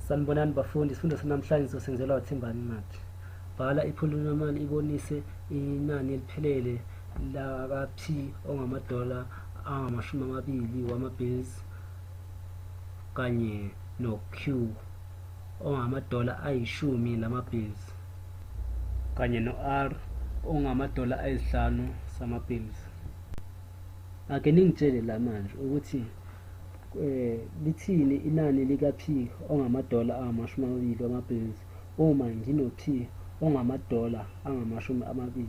Sanibonani bafundi, isifundo sanamhlanje sizosenzelwa uThembani Madi. Bhala i-polynomial ibonise inani eliphelele laka-P ongamadola angama-20 wama-bills kanye no-Q ongamadola ayi-10 lama-bills kanye no-R ongamadola ayi-5 sama-bills. Ake ningitshele la manje ukuthi lithini inani lika-P ongamadola angama-20 wama-bills uma ngino-P ongamadola angama-20.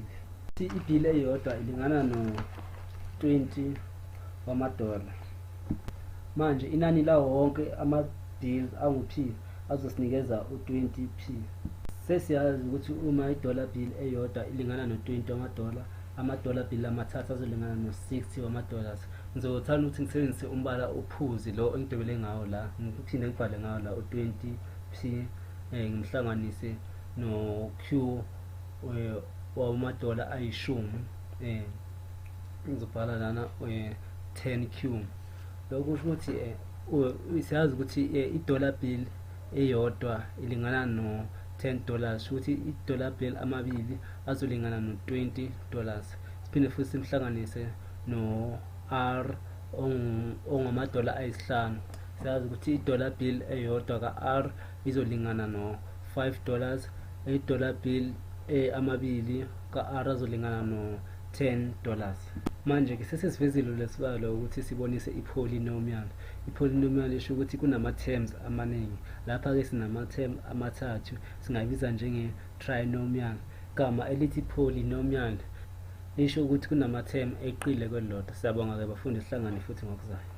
I-bill eyodwa ilingana no-20 wamadola. Manje inani lawo wonke ama-bills angu-P azosinikeza u-20P. Sesiyazi ukuthi uma i-dollar bill eyodwa ilingana no-20 wamadola, ama-dollar bill amathathu azolingana no-60 wama-dollars. Ngizothanda ukuthi ngisebenzise umbala ophuzi lo engidwebele ngawo la, ngiphinde ngibhale ngawo la u-20P, ngimhlanganise no-Q wamadola ayi-10. Ngizobhala lana 10Q. Lokhu kusho ukuthi siyazi ukuthi i-dollar bill eyodwa ilingana no-$10, ukuthi i-dollar bill amabili azolingana no-$20. Siphinde futhi simhlanganise no-R ongamadola ayi-5. Siyazi ukuthi i-dollar bill eyodwa ka-R izolingana no-$5, i-dollar bill amabili ka-R azolingana no-$10. Manje-ke sesesivezile lesibalo ukuthi sibonise i-polynomial. I-polynomial isho ukuthi kunama-terms amaningi. Lapha-ke sinama-term amathathu, singayibiza njenge-trinomial. Igama elithi polynomial lisho ukuthi kunama-term eqile kwelilodwa. Siyabonga-ke bafundi, sihlangane futhi ngokuzayo.